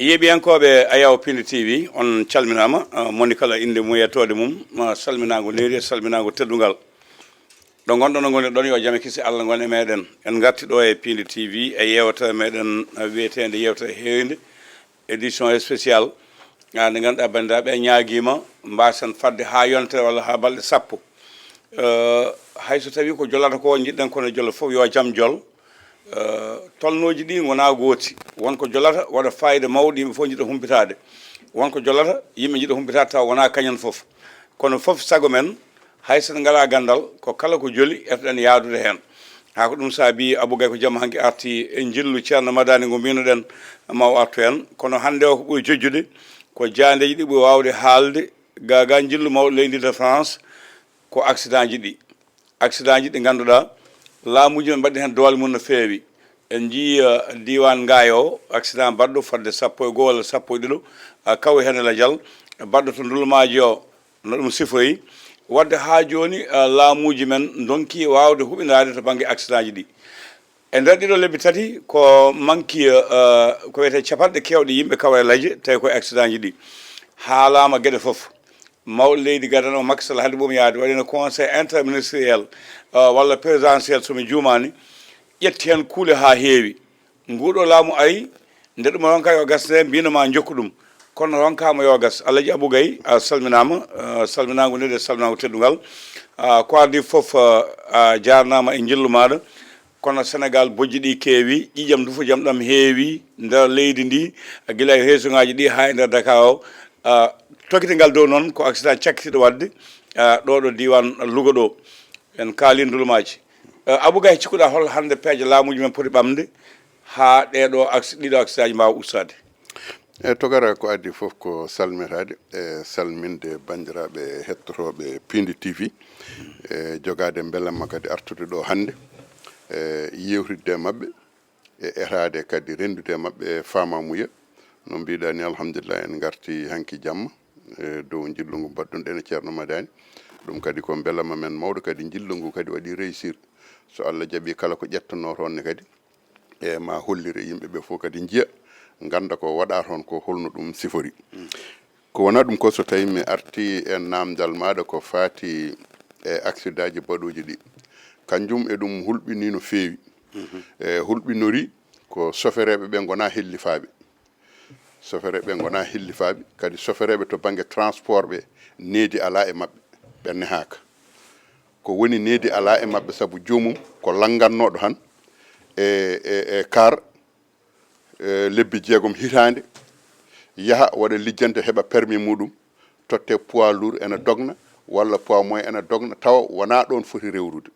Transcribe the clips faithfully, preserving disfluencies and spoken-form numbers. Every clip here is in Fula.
Yeeɓiyankooɓe Ayaw Pindi T V, on calminaama, ah, moni kala innde mum e yettoode mum, ah, salminaango neeri e salminaango teddungal. Ɗo ngonɗon, ɗo ngoni ɗon, yo jam e kisi Allah ngon e meɗen. En ngarti ɗo e Pindi T V e yeewtere meɗen, ah, wiyeteende Yeewtere Heerinde, édition spéciale. Ah, nde ngannduɗaa, banndiraaɓe, ñaagiima mbaasen fadde haa yontere walla haa balɗe sappo. Eh, hay so tawii ko jolata ko njiɗɗen kono jolo fof, yo jam jol. Eh, tolnooji ɗi ngonaa gooti. Won ko jolata waɗa faayida mawɗo, yimɓe fof njiɗa humpitaade. Won ko jolata, yimɓe njiɗa humpitaade tawa wonaa kañum fof. Kono fof sago men, hay so en ngalaa ganndal, ko kala ko joli, etoɗen yahdude heen. Haa ko ɗum saabii Abou Gaye ko jamma hanki arti e njillu Ceerno Madani ngu mbiynoɗen ma o artu heen. Kono hannde o ko ɓuri jojjude, ko jaandeeji ɗi ɓuri waawde haalde, gaa gaa njillu mawɗo leydi de France, ko accident ji ɗi. Accident ji ɗi ngannduɗaa laamuuji men mbaɗi heen doole mum no feewi. En njii, eh, diiwaan Ngaay o, accident baɗɗo fodde sappo e goo walla sappo e ɗiɗo, ah, kawi heen e lajal, baɗɗo to Ndulmaaji o, no ɗum sifoyi. Waɗde haa jooni, ah, laamuuji men ndonki waawde huɓindaade to bannge accident ji ɗi. E nder ɗiɗo lebbi tati, ko manki, eh, ko wiyetee capanɗe keewɗe yimɓe kawa e lajje, tawi ko accident ji ɗi. Haalaama geɗe fof. Mawɗo leydi gadano o Macky Sall hade ɓum yaade, waɗino conseil interministériel, eh, walla présidentiel, so mi juumaani, ƴetti heen kuule haa heewi. Nguuɗo laamu ari, nde ɗum ronka yo gas nde, mbino ma jokku ɗum. Kono ronkaama yo gas. Alhaji Abou Gaye, a salminaama, eh, salminaango nde, salminaango teddungal. Ah, ko adii fof, eh, a jaarnaama e njillu maaɗa. Kono Senegal bojji ɗi keewi, ƴiƴam ndu fof jam ɗam heewi nder leydi ndi, gila e région ngaji ɗi haa e nder Dakar o. Ah, tokite ngal dow noon ko accident cakkitiiɗo waɗde, ah, ɗo ɗo diiwaan Louga ɗo. En kaali ndulmaaji. Ah, Abou Gaye, cikkuɗaa hol hannde peeje laamuuji men poti ɓamde haa ɗeeɗo acc-, ɗiɗo accident ji mbaawa ustaade? E togara ko adii fof ko salmitaade e salminde banndiraaɓe hettotooɓe Pindi T V, e jogaade mbelamma kadi artude ɗo hannde, e yewtidde e maɓɓe, e etaade kadi renndude e maɓɓe faamamuya. No mbiɗa ni, alhamdulillah, en ngarti hanki jamma, e dow njillu ngu mbaɗɗunɗen e Ceerno Madani. Ɗum kadi ko mbelamma men mawɗo, kadi njillu ngu kadi waɗi réussir. So Allah jaɓi, kala ko ƴettanoo toon ne kadi, e ma hollire yimɓe ɓe fof kadi njiya, ngannda ko waɗa toon ko holno ɗum sifori. Ko wona ɗum ko, so tawi mi arti e namdal maɗa ko fati e accident ji baɗuji ɗi, kanjum e ɗum hulɓini no feewi. E hulɓinori ko sofereɓe ɓe gona hellifaɓe. Sofereɓe ɓe gona hellifaɓe, kadi sofereɓe to banggue transport ɓe, needi ala e maɓɓe, ɓe nehaka. Ko woni needi ala e maɓɓe, saabu joomum ko langannoɗo tan e, e, e car, e, lebbi jeegom hitande, yaha waɗa lijjante, heɓa permis muɗum, totte poids lourd ena dogna, walla poids moyen ena dogna, tawa wona ɗon foti rewrude.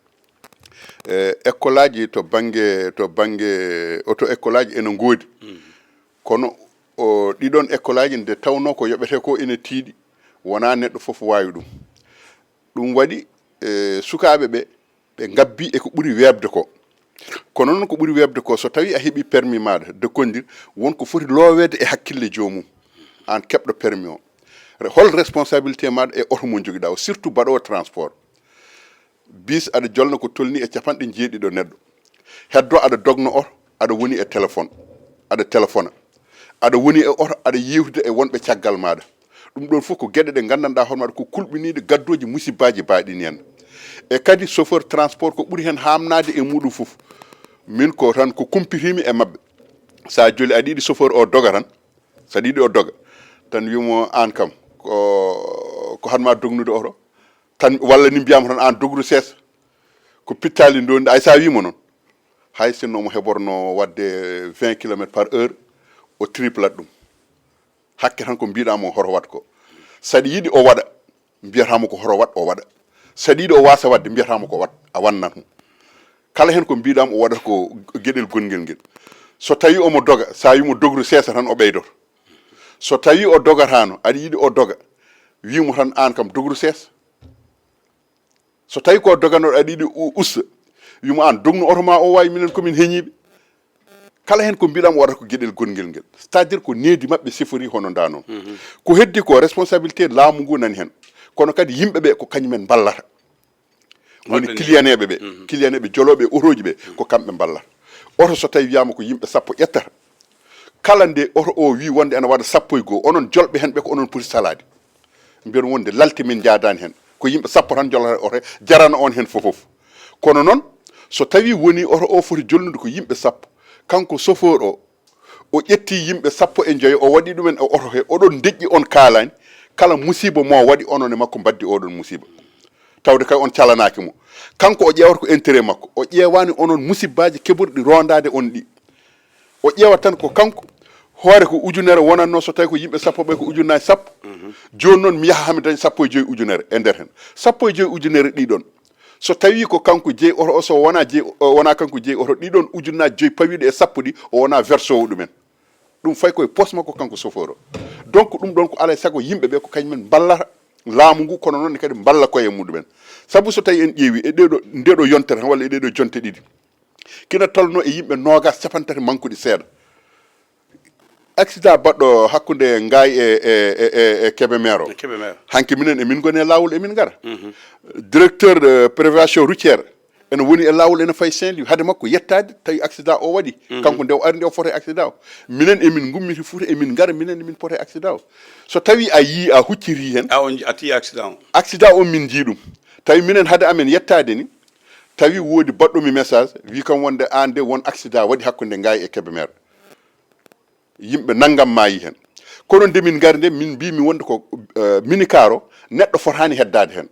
E, école aji to banggue, to banggue auto école aji ena ngoodi. Kono o, ɗiɗon école aji nde tawno ko yoɓete ko ene tiiɗi, wona neɗɗo fof wawi ɗum. Ɗum waɗi, e, sukaɓe ɓe, ɓe ngabbi e ko ɓuri weeɓde ko. Kono noon ko ɓuri weeɓde ko, so tawi a heɓi permis maɗa de conduire, won ko foti looweede e hakkille joomum, an keɓɗo permis o. Re-, hol responsabilité maɗa e oto mo jogiɗa o, surtout baɗowo transport. Bis aɗa jolna ko tolni e capanɗe jeeɗiɗo neɗɗo. Heddo aɗa dogno oto, aɗa woni e téléphone, aɗa téléphona. Aɗa woni e oto, aɗa yewtida e wonɓe caggal maɗa. Ɗum ɗon fof ko geɗe ɗe gandanɗa hoore maɗa ko kulɓiniɗe gaddoji musibbaji baɗini en. E kadi chauffeur transport ko ɓuri hen hamnade e muɗum fof. Min ko tan ko kumpitimi e maɓɓe. Sa joli aɗa yiɗi chauffeur o doga tan, saɗa yiɗi o doga, tan wimo an kam ko, ko hanma dognude oto. Tan walla ni mbiyama tan an dogru seesa. Ko pittali ndonɗa, ay sa wimo noon, hay sinno omo heɓorno wadde vingt kilomètres par heure, o triplat ɗum. Hakke tan ko mbiɗamo hoto wat ko. Saɗa yiɗi o waɗa, mbiyatamo ko hoto wat, o waɗa. Saɗa yiɗi o wasa wadde, mbiyatamo ko wat, a wannat mo. Kala hen ko mbiɗamo o waɗata ko gueɗel gonguel ngel. So tawi omo doga, sa wimo dogru seesa tan o ɓeydoto. So tawi o dogatano, aɗa yiɗi o doga, wimo tan an kam dogru seesa. So tawi ko doganoɗo aɗa yiɗi u-, usta, wimo an dognu oto ma o wawi, minen komin heñiɓe. Kala hen ko mbiɗam o waɗata ko gueɗel gonguel ngel. C'est-à-dire ko needi maɓɓe sifori hono nda noon. Ko heddi ko responsabilité laamu ngu nani hen. Kono kadi yimɓe ɓe ko kañumen mballata. Woni client eɓe ɓe, client eɓe joloɓe e otoji ɓe, ko kamɓe mballata. Oto so tawi wiyama ko yimɓe sappo ƴettata, Kala nde oto o wi wonde ene waɗa sappo e goo, onon jolɓe hen ɓe ko onon poti salaade. Mbiyen wonde lalte min njaadaani hen. Ko yimɓe sappo tan jolata oto he, jarana on hen fofof. Kono noon, so tawi woni oto o foti jolnude ko yimɓe sappo, kanko chauffeur o, o ƴetti yimɓe sappo e joyo, o waɗi ɗumen e oto he, oɗon deƴƴi on kaalaani, kala musiba mo waɗi onon e makko mbaddi oɗon musiba. Tawde kay on calanaaki mo. Kanko o ƴeewata ko intérêt makko. O ƴeewaani onon musibbaaji keɓorɗi rondaade on ɗi. O ƴeewata tan ko kanko, hoore ko ujunere wonatno, so tawi ko yimɓe sappo ɓe ko ujunnaaji sappo. Jooni noon mi yaha hami dañ sappo e joyi ujunere e nder hen. Sappo e joyi ujunere ɗi ɗon. So tawi ko kanko jeyi oto o, so wona jeyi, o wona kanko jeyi oto, ɗi ɗon ujunnaaji joyi pawiɗo e sappo ɗi, o wona versowo ɗumen. Ɗum fay koye poos makko kanko chauffeur o. Donc ɗum ɗon ko alay sago yimɓe ɓe ko kañumen mballata laamu ngu, kono noon ne kadi mballa koye muɗumen. Sabu so tawi en ƴeewi e ɗeɗo, ndeɗo yontere tan walla e ɗeɗo jonte ɗiɗi, kina tolno e yimɓe noogas, capanɗe tati mankuɗi seeɗa. Accident baɗɗo hakkunde Ngaay e, e, e, e, e Kébémer o. E Kébémer. Hanki minen emin ngoni e laawol emin ngara. Directeur de prévention routière ene woni e laawol ene fayi Saint-Louis. Hade makko yettaade tawi accident o waɗi. Kanko nde o ari nde o foti e accident o. Minen emin ngummiti Fuuta emin ngara minen emin poti e accident o. So tawi a yii a hucciti hen. A on a tii accident o. Accident o min njii ɗum. Tawi minen hade amen yettaade ni, tawi woodi baɗɗo mi message, wi kam wonde aan de won accident waɗi hakkunde Ngaay e Kébémer. Yimɓe nanngam maayi hen. Kono nde min ngari nde min mbii mi wonde ko, eh, minicar o neɗɗo fotaani heddaade hen.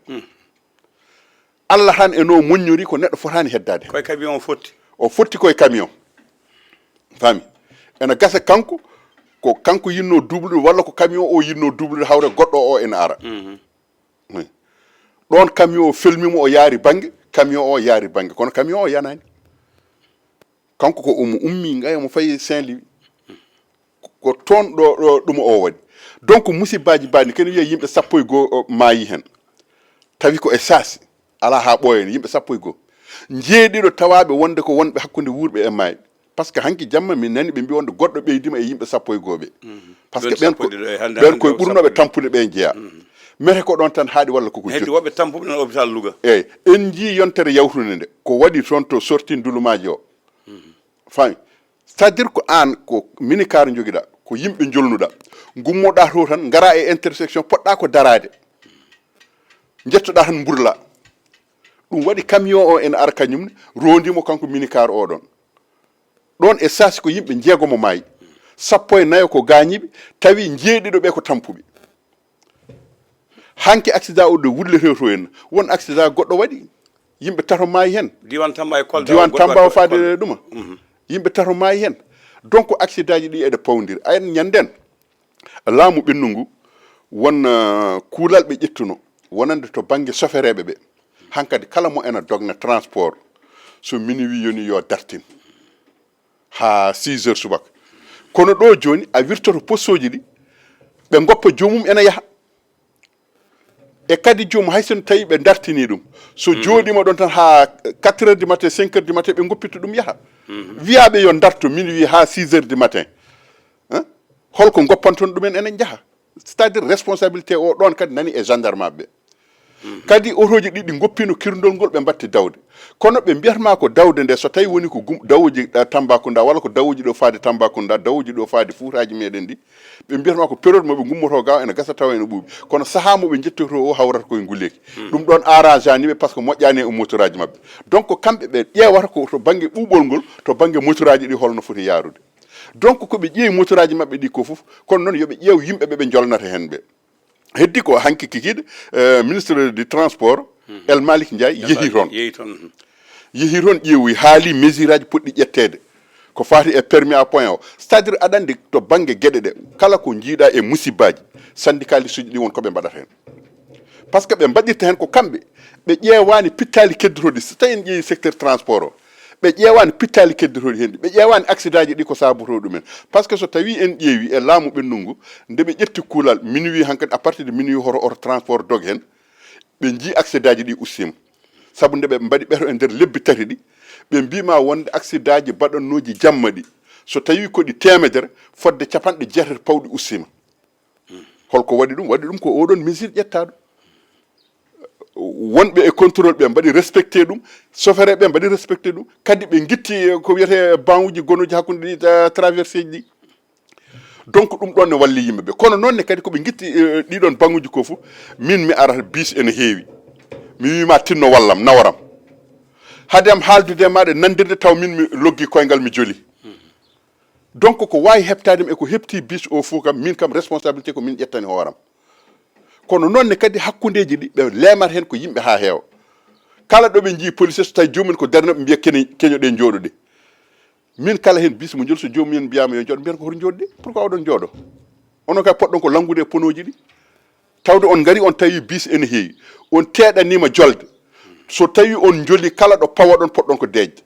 Allah tan e no moññori ko neɗɗo fotaani heddaade hen. Koye camion o fotti. O fotti koye camion. Faami? Ena gasa kanko, ko kanko yinno dublude walla ko camion o yinno dublude hawre goɗɗo o ena ara. Oui. Ɗon camion o felmi mo o yaari bannge, camion o yaari bannge. Kono camion o yanaani. Kanko ko omo ummi Ngaay omo fayi Saint-Louis. Ko toon ɗo, ɗo ɗum o waɗi. Donc musibbaaji mbaɗi, kene wiya yimɓe sappo e goo o maayi hen. Tawi ko e saasi, alaa haa ɓooya ni, yimɓe sappo e goo. Njeeɗiɗo tawaaɓe wonde ko wonɓe hakkunde wuurɓe e maayɓe. Par ce que hanki jamma min nani ɓe mbi wonde goɗɗo ɓeydima e yimɓe sappo e goo ɓe. Par ce que ɓen ko, ɓen koye ɓurnooɓe tampude ɓe jeyaa. Mete ko ɗon tan haaɗi walla koko heddi jotti. Woɓɓe tampuɓe ɗon hôpital Louga. Eyyi, en njii yontere yawtunde nde. Ko waɗi toon to sortie Ndulumaaji o. Faami? C'est-à-dire ko aan ko minicar njogiɗaa, ko yimɓe njolnuɗaa. Ngummoɗaa to tan, ngaraa e intersection, poɗɗaa ko daraade. Njettoɗaa tan mburlaa. Ɗum waɗi camion o ene ara kañum ne, rondi mo kanko minicar o ɗon. Ɗon e saasi ko yimɓe jeegomo maayi. Sappo e nayo ko gaañiiɓe, tawi njeeɗiɗo ɓe ko tampuɓe. Hanki accident o ɗo wullete to en, won accident goɗɗo waɗi, yimɓe tato maayi hen. Diwan Tamba e Kolda. Diwan Tamba o faade ɗuma. Yimɓe tato maayi hen. Donc accident ji ɗi eɗe pawdiri. Ayen ñanden, laamu ɓennu ngu, won, eh, kuulal ɓe ƴettuno, wonande to bannge sofereeɓe ɓe. Hankadi kala mo ena dogna transport, so minuit yoni yo dartin. Haa six heures subaka. Kono ɗo jooni a wirtoto poste uji ɗi, ɓe ngoppa joomum ena yaha. E kadi joomum hay so tawi ɓe dartini ɗum. So jooɗiima ɗon tan haa quatre heures du matin, cinq heures du matin, ɓe ngoppita ɗum yaha. Wiyaaɓe yo darto minuit haa six heures du matin. Hein? Holko ngoppanton ɗumen enen njaha? C'est-à-dire responsabilité o ɗon kadi nani e gendarme ɓe. Kadi otooji ɗiɗi ngoppino kirndol ngol ɓe mbatti dawde. Kono ɓe mbiyatma ko dawde nde so tawi woni ko gum-, dawuji, eh, Tambacounda walla ko dawuji ɗo faade Tambacounda, dawuji ɗo faade Fuutaaji meɗen ɗi. Ɓe mbiyatma ko période mo ɓe ngummoto gaaw ene gasa tawa ene ɓuuɓi. Kono sahaa mo ɓe njettoto o hawrata koye nguleeki. Ɗum ɗon arrangani ɓe par ce que moƴƴani e motoraaji maɓɓe. Donc ko kamɓe ɓe ƴeewata ko to bannge ɓuuɓol ngol, to bannge motoraaji ɗi holno foti yaarude. Donc ko ɓe ƴeewi motoraaji maɓɓe ɗi ko fof, kono noon yo ɓe ƴeew yimɓe ɓe ɓe njolnata heen ɓe. Heddi ko hanki kikiiɗe, eh, ministre du transport, El Malick Ndiaye yehi toon. Yehi toon. Yehi toon ƴeewi, haali mesure aji poɗɗi ƴetteede. Ko faati e permis à point o. C'est-à-dire aɗa anndi to bannge geɗe ɗe, kala ko njiiɗa e musibbaaji, syndicaliste uji ɗi won ko ɓe mbaɗata heen. Par ce que ɓe mbaɗirta heen ko kamɓe, ɓe ƴeewaani pittaali keddotooɗi. So tawi en ƴeewi secteur transport o, ɓe ƴeewaani pittaali keddotooɗi heen ɗi, ɓe ƴeewaani accident ji ɗi ko saabotoo ɗumen. Par ce que so tawi en ƴeewi e laamu ɓennu ngu, nde ɓe ƴetti kuulal, minuit hankadi, à partir de minuit hoto, hoto transport dog heen, ɓe njii accident ji ɗi ustiima. Sabu nde ɓe mbaɗi ɓeto e nder lebbi tati ɗi, ɓe mbiima wonde accident ji baɗannooji jamma ɗi, so tawi ko ɗi teemedere, fodde capanɗe jeetati pawɗi ustiima. Holko waɗi ɗum? Waɗi ɗum ko oɗon mesure ƴettaaɗo. Wonɓe e contrôle ɓe mbaɗi respecté ɗum, chauffeur ɓe mbaɗi respecté ɗum, kadi ɓe ngitti ko wiyetee banc uji gonuji hakkunde ɗi, eh, traversé ji ɗi. Donc ɗum ɗon ne walli yimɓe ɓe. Kono noon ne kadi ko ɓe ngitti, eh, ɗiɗon baŋuji ko fof, min mi ara bis ene heewi. Mi wiima tinno wallam, nawaram. Hade am haaldude e maaɗa e nandirde taw min mi loggi koyngal mi joli. Donc ko waawi heɓtaade mi e ko heɓti bis o fof kam, min kam responsabilité ko min ƴettani hooram. Kono noon ne kadi hakkundeeji ɗi ɓe leemata heen ko yimɓe haa heewa. Kala ɗo ɓe njii police so tawi joomum en ko darnooɓe mbiya kene keñoɗen njooɗoɗen. Min kala heen bis mo joli so joomum en mbiyaama yo njooɗo mbiyata ko hoto njooɗoɗen. Pourquoi oɗon njooɗo? Onon kay poɗɗon ko lanngude e ponooji ɗi. Tawde on ngari on tawi bis ene heewi. On teeɗaniima jolde. So tawi on njoli kala ɗo pawoɗon poɗɗon ko deeƴde.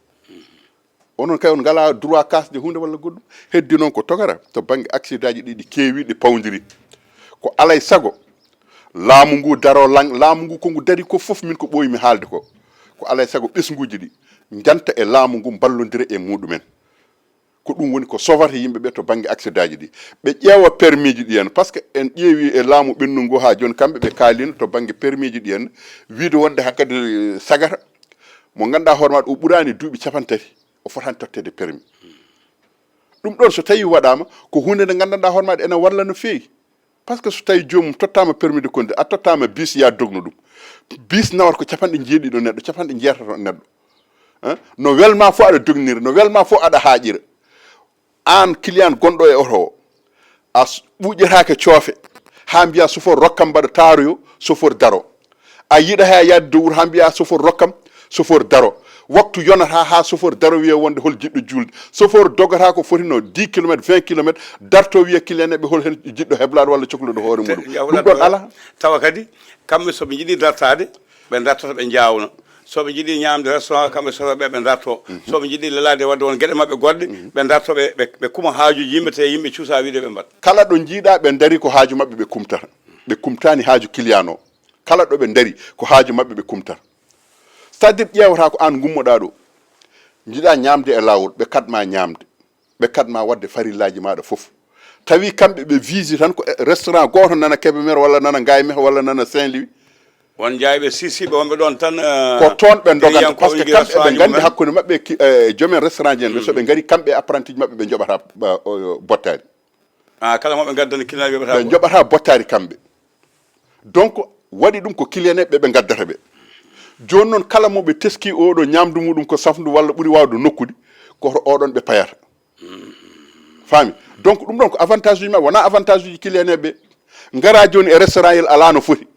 Onon kay on ngalaa droit kaasde huunde walla goɗɗum. Heddi noon ko togara to bannge accident ji ɗi ɗi keewi ɗi pawndiri. Ko alay sago laamu ngu daro lang, laamu ngu ko ngu dari ko fof min ko ɓooyi mi haalde ko. Ko alay sago ɓesnguuji ɗi njanta e laamu ngu mballondira e muɗumen. Ko ɗum woni ko sovata yimɓe ɓe to bannge accident ji ɗi. Ɓe ƴeewa permis ji ɗi en, parce que en ƴeewi e laamu ɓennu ngu haa jooni kamɓe ɓe kaalino to bannge permis ji ɗi en, wiide wonde hankadi sagata mo ngannduɗaa hoore maaɗa o ɓuraani duuɓi capanɗe tati, o fotaani totteede permis. Ɗum ɗon so tawi waɗaama ko huunde nde nganndanɗaa hoore maaɗa ene walla no feewi. Parce que so tawi joomum tottaama permis de conduire, a tottaama bis ya dogno ɗum. Bis nawata ko capanɗe jeeɗiɗo neɗɗo, capanɗe jeetato neɗɗo. Hein? No welma fof aɗa dognira, no welma fof aɗa haaƴira. Aan client gonɗo e oto o, a s-, ɓuuƴataake coofe haa mbiya chauffeur rokkam mbaɗa taaroyo, chauffeur daro. A yiɗata yaade dow wuro haa mbiya chauffeur rokkam, chauffeur daro. Waktu yonata haa chauffeur daro wiya wonde hol jiɗɗo juulde. Chauffeur dogata ko fotino dix kilomètres, vingt kilomètres, darto wiya client ɓe hol heen jiɗɗo heblaade walla cokluɗo hoore muɗum. Ɗum ɗon alaa. Tawa kadi kamɓe so ɓe njiɗi dartaade, ɓe dartata ɓe njaawna. So ɓe njiɗi ñaamde restaurant, kamɓe sosa ɓe, ɓe darto. So ɓe njiɗi lelaade waɗde won geɗe maɓɓe goɗɗe, ɓe darto ɓe, ɓe, ɓe kuma haajuuji yimɓe, te yimɓe cuusa wiide ɓe mbaɗa. Kala ɗo njiiɗa ɓe dari ko haaju maɓɓe ɓe kumtata. Ɓe kumtaani haaju client o. Kala ɗo ɓe dari ko haaju maɓɓe ɓe kumtata. C'est-à-dire ƴeewata ko aan ngummoɗaa ɗo. Njiɗa ñaamde e laawol, ɓe kaɗma ñaamde. Ɓe kaɗma waɗde farillaaji maaɗa fof. Tawi kamɓe ɓe vise tan ko restaurant gooto nana Kébémer walla nana Ngaye Mékhé walla nana Saint-Louis. Won jaayɓe sisiiɓe wonɓe ɗoon tan, eh, ko toon ɓe ndoganta, parce que kamɓe ɓe nganndi hakkunde maɓɓe ki-, eh, joomen restaurant ji en ɓe, so ɓe ngari kamɓe e apprenti ji maɓɓe ɓe njoɓata, eh, o, bottaari. Ah, kala mo ɓe ngaddani client ɓe ɓe njoɓata bottaari kamɓe. Donc waɗi ɗum ko client ɓe ɓe ngaddata ɓe. Jooni noon kala mo ɓe teski oɗo ñaamdu muɗum ko safndu walla ɓuri waawde nokkude, ko to oɗon ɓe payata. Faami? Donc ɗum ɗon ko avantage uji maɓɓe, wonaa avantage uji client ɓe. Ngara jooni e restaurant yel alaa no foti.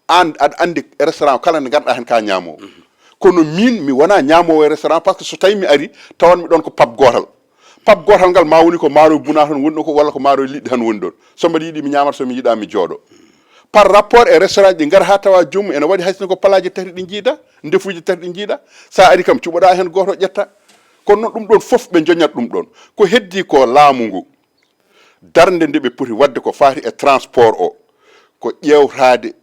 Aan aɗa anndi restaurant kala nde ngarɗaa heen ka ñaamoowo. Kono miin mi wonaa ñaamoowo e restaurant, parce que so tawi mi ari tawan mi ɗoon ko pap gootal. Pap gootal ngal ma woni ko maaroy buna tan woni ɗo ko, walla ko maaroy liɗɗi tan woni ɗoon. So mbaɗa yiɗi mi ñaamata, so mi yiɗa mi jooɗo. Par rapport e restaurant ɗi ngara haa tawa joomum ene waɗi hay sinno ko palaaji tati ɗi njiida, ndefuuji tati ɗi njiida. Sa ari kam cuɓoɗa heen gooto ƴetta. Kono noon ɗum ɗoon fof ɓe njoñat ɗum ɗoon. Ko heddi ko laamu ngu. Darnde nde ɓe poti waɗde ko faati e transport o, ko ƴeewtaade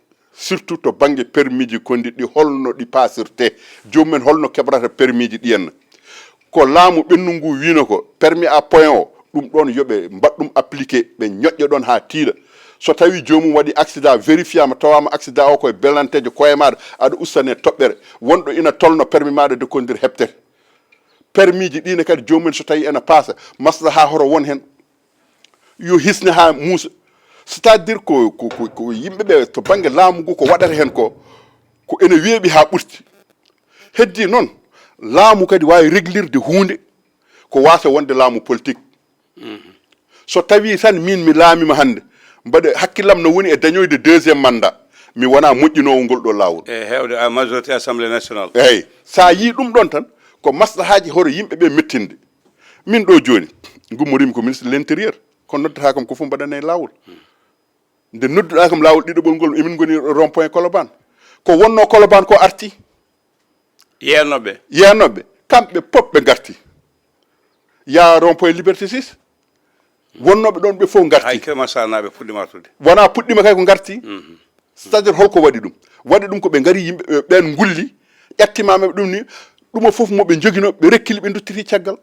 surtout to bannge permis ji konndi ɗi holno ɗi paasirte, joomum en holno keɓrata permis ji ɗi henna. Ko laamu ɓennu ngu wiino ko permis à point o, ɗum ɗoon yo ɓe mbaɗ ɗum appliqué, ɓe ñoƴƴa ɗoon haa tiiɗa. So tawi joomum waɗi accident, vérifiama, tawama accident o koye belanteejo koye maaɗa, aɗa ustane toɓɓere, wonɗo ina tolno permis maaɗa de conduire heɓtete. Permis ji ɗi ne kadi joomum en so tawi ena paasa, maslaha hoto won heen. Yo hisne haa muusa. C'est-à-dire ko, ko, ko, ko yimɓe ɓe to bannge laamu ngu ko waɗata heen ko, ko ene weeɓi haa ɓurti. Heddi noon, laamu kadi waawi reglirde huunde ko waasa wonde laamu politique. So tawi tan min mi laamima hannde, mbaɗa hakkillam no woni e dañoyde deuxième mandat, mi wona moƴƴinoowo ngol ɗo laawol. E heewde a majorité Assemblée nationale. Eeyi, sa yii ɗum ɗon tan, ko maslahaaji hoto yimɓe ɓe mettinde. Min ɗo jooni, ngummoriimi ko ministre de l'intérieur, kono noddata kam ko fof mbaɗane e laawol. Nde nodduɗaa kam laawol ɗiɗaɓol ngol, emin ngoni rond point Colobane. Ko wonno Colobane ko arti. Yeernooɓe. Yeernooɓe, kamɓe pop ɓe ngarti. Ya rond point Liberté six, wonnooɓe ɗoon ɓe fof ngarti. Hay Kër Massar naaɓe puɗɗiima artude. Wonaa puɗɗiima kay ko ngarti. C'est-à-dire holko waɗi ɗum? Waɗi ɗum ko ɓe ngari yimɓe, ɓe, ɓeen ngulli, ƴattimaama ɓe ɗum ni, ɗum o fof mo ɓe njogino, ɓe rekkili, ɓe nduttiti caggal.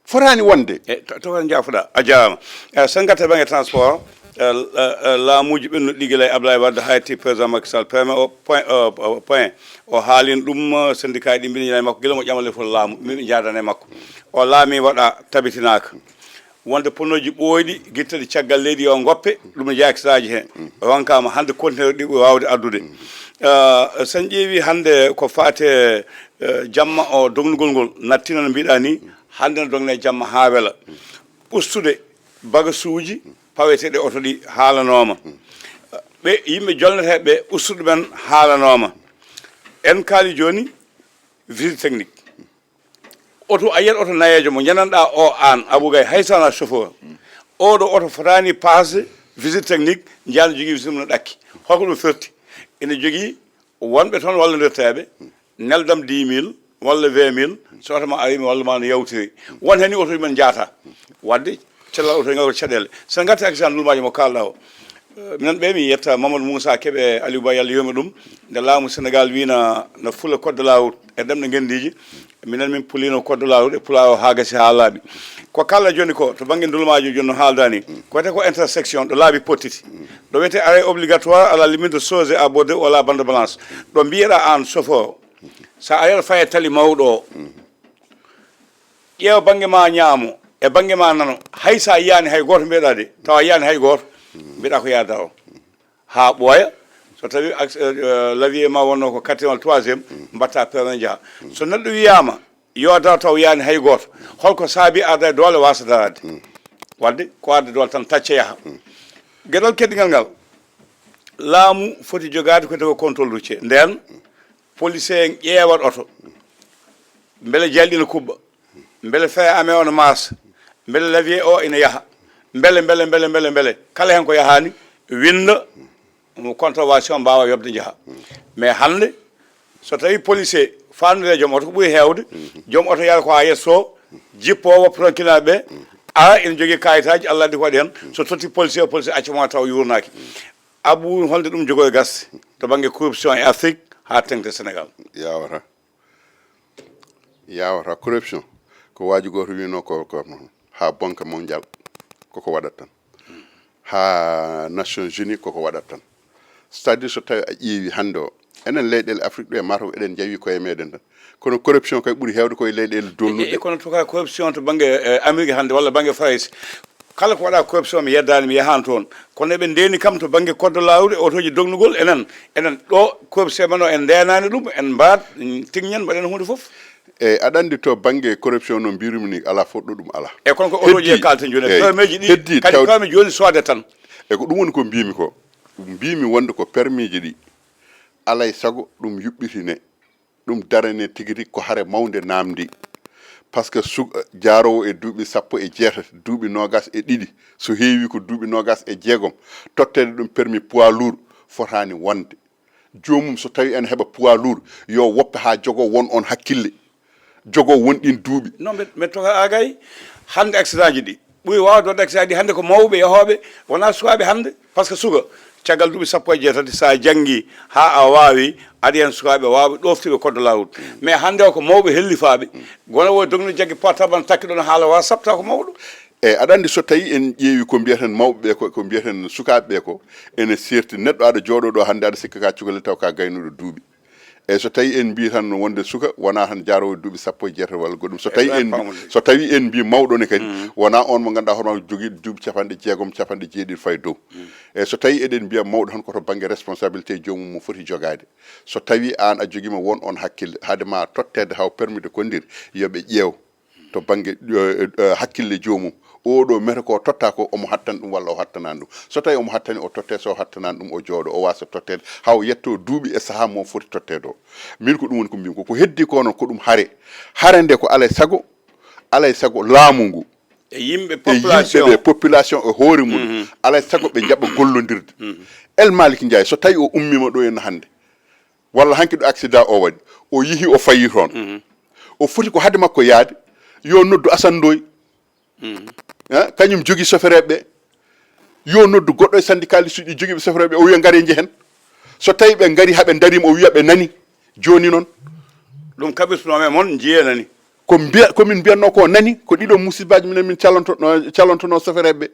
Fotaani wonde. E, to, to, njaafuɗaa, a jaaraama. E, so en ngartii bannge transport, e, e, e, laamuuji ɓennuɗi gila e Abdoulaye Wade haa yetti président Macky Sall, point o, o, point o haalino ɗum, syndicat ɗi mbinndina e makko, gila mo ƴamal lefol laamu, min ɓe njaadana e makko. O laami waɗa tabitinaaka. Wonde ponooji ɓooyɗi, gitteɗi caggal leydi yo ngoppe, ɗum ne jeyaa accident ji heen. O wankama hannde conteneur ɗi ɓuri waawde addude. Ah, so en ƴeewi hannde ko faate, eh, jamma o dognugol ngol, nattina no mbiɗa ni, hannde no dogne jamma haa wela. Ustude bagasuuji paweteeɗi oto ɗi haalanooma. Ɓe yimɓe jolneteeɓe ɓe ustude ɓen haalanooma. En kaali jooni visite technique. Oto, a yiyat oto nayeejo mo njananɗaa o aan, Abou Gaye, hay so wanaa chauffeur. Oɗo oto fotaani paasde visite technique, njiyaa no jogii visite mum no ɗakki. Holko ɗum firti? Ene jogii wonɓe toon wallondirteeɓe, neldam dix mille walla vingt mille, so oto ma arii, mi walla ma no yawtiri. Won heen ni oto men njaata. Wadde cellal oto ngal ko caɗeele. So en ngartii accident ndulmaaji mo kaalɗaa o, eh, minen ɓe mi yetta Mamadou Moussa Kébé, Aliou Ba, Yalla yurmo ɗum, nde laamu Sénégal wii na, na fula code de la route e ɗemɗe ngenndiiji, minen min pulino code de la route e pulaar o haa gasi haa laaɓi. Ko kaalɗaa jooni ko to bannge ndulmaaji jooni no haaldaa ni, ko wiyetee ko intersection, ɗo laabi pottiti, ɗo wiyetee arrêt obligatoire à la limite de Socé à Bodé ou à la bande blanche, ɗo mbiyeɗaa aan chauffeur, so a arii aɗa fayi e tali mawɗo o, ƴeewa bannge ma ñaamo e bannge ma nano, hay so a yiyaani hay gooto mbiyeɗaa de, tawa a yiyaani hay gooto, mbiyeɗaa ko yaada o. Haa ɓooya, so tawi ac-, eh, eh, levier ma wonno ko quatrième walla troisième, mbatta permis njaha. So neɗɗo wiyaama yo daro taw yiyaani hay gooto, holko saabi aada e doole waasa daraade? Wadde ko aada e doole tan tacca yaha. Geɗal keddigal ngal, laamu foti jogaade ko wiyetee ko contrôle routier. Ndeen, policier en ƴeewat oto, mbele jali ɗi no kuɓɓa, mbele frein à main o no maasa, mbele levier o ina yaha, mbele, mbele, mbele, mbele, mbele, kala heen ko yahaani, winnda, mo contravention mbaawa yoɓde njaha. Mais hannde, so tawi policier faandude e joom oto ko ɓuri heewde, joom oto yara ko haa yeeso, jippoo woppa toon client ɓe, ara ina jogii kayitaaji, Allah addi ko waɗi heen, so totti policier, o policier acca mo taw yuurnaaki. Abou, holnde ɗum jogoo e gasde to bannge corruption e Afrique haa teŋti Sénégal? Yawata. Yawata. Corruption ko waaju gooto wiino ko, ko haa Banque Mondiale koko waɗat tan, haa Nations Unies koko waɗat tan. C'est-à-dire, so tawi a ƴeewi hannde o, enen leyɗeele Afrique ɗo e mataw eɗen njawi koye meɗen tan, kono corruption kay ɓuri heewde koye leyɗeele dolnuɗe. E, e, kono en tout cas, corruption to bannge, eh, Amérique hannde walla bannge Farayse, kala ko waɗa corruption mi yeddaani, mi yahaani toon. Kono eɓe ndeeni kam to bannge code de la route e otooji dognugol, enen, enen ɗo corruption men o en ndeenaani ɗum, en mbaat, mm, tignen mbaɗen huunde fof. Eyi, aɗa anndi to bannge corruption no mbirumi ni, alaa fof ɗo ɗum alaa. E kono ko otooji e kaalten jooni, permis ji ɗi heddi kadi taw- permis jooni soode tan. E ko ɗum woni ko mbimi ko. Mbimi wonde ko permis ji ɗi, alay sago ɗum yuɓɓitine. Ɗum darane tigi rigi ko hare mawnde namdi. Par ce que su-, jaaroowo e duuɓi sappo e jeetati, duuɓi noogas e ɗiɗi, so heewi ko duuɓi noogas e jeegom, totteede ɗum permis poids lourd fotaani wonde. Joomum so tawi ene heɓa poids lourd, yo woppe haa jogoo won on hakkille, jogoo won ɗin duuɓi. Non, mbe, mbe toka agay hannde accident ji ɗi. Ɓuri waawde waɗde accident ɗi hannde ko mawɓe yahooɓe, wonaa sukaaɓe hannde. Par ce que suka, caggal duuɓi sappo e jeetati, so a janngii haa a waawi, aɗa heen sukaaɓe waawɓe ɗooftuɓe code de la route. Mais hannde o ko mawɓe hellifaaɓe. Gono wo dogno jaggi portable, takki ɗon haala WhatsApp, taw ko mawɗo. Eyi, aɗa anndi so tawi en ƴeewi ko mbiyeten mawɓe ɓe ko, ko mbiyeten sukaaɓe ɓe ko, ene seerti. Neɗɗo aɗa jooɗoo ɗo hannde, aɗa sikka ka cukalel, taw ka gaynuɗo duuɓi. Eyi, so tawi en mbii tan wonde suka wona tan jaaroowo duuɓi sappo e jeetati walla goɗɗum. So tawi en mbi-, so tawi en mbii mawɗo ne kadi, wona on mo ngannduɗaa hono jogii duuɓi capanɗe jeegom, capanɗe jeeɗiɗi fayi dow. Eyi, so tawi eɗen mbiya mawɗo tan ko to bannge responsabilité joomum mo foti jogaade. So tawi aan a jogiima won on hakkille, hade ma totteede haw permis de conduire, yo ɓe ƴeew to bannge, eh, eh, hakkille joomum. Oɗo mete ko totta ko, omo hattan ɗum walla o hattanaani ɗum. So tawi omo hattani, o totte, so o hattanaani ɗum, o jooɗo, o waasa totteede, haa o yetto duuɓi e sahaa mo foti totteede o. Min ko ɗum woni ko mbimi ko. Ko heddi ko noon, ko ɗum hare. Hare nde ko alay sago, alay sago laamu ngu. E yimɓe, e yimɓe population. Ɓe, population e hoore mum. Mhm. Alay sago ɓe njaɓa gollondirde. Mhm. El Malick Ndiaye, so tawi o ummiima ɗo henna hannde, walla hanki ɗo accident o waɗi, o yihi, o fayi toon. Mhm. O foti ko hade makko yaade, yo noddu Assane Ndoye. Mhm. Eh, kañum jogi sofereɓe ɓe. Yo noddu goɗɗo e syndicaliste uji jogiiɓe sofereɓe ɓe, o wiya ngare njehen. So tawi ɓe ngari haa ɓe darima, o wiya ɓe nani. Jooni noon. Ɗum kaɓirtunomi e mon, njiye nani. Ko mbiya, ko min mbiyatno ko nani, ko ɗiɗo musibaji minen min calonto-, calontono sofereɓe ɓe.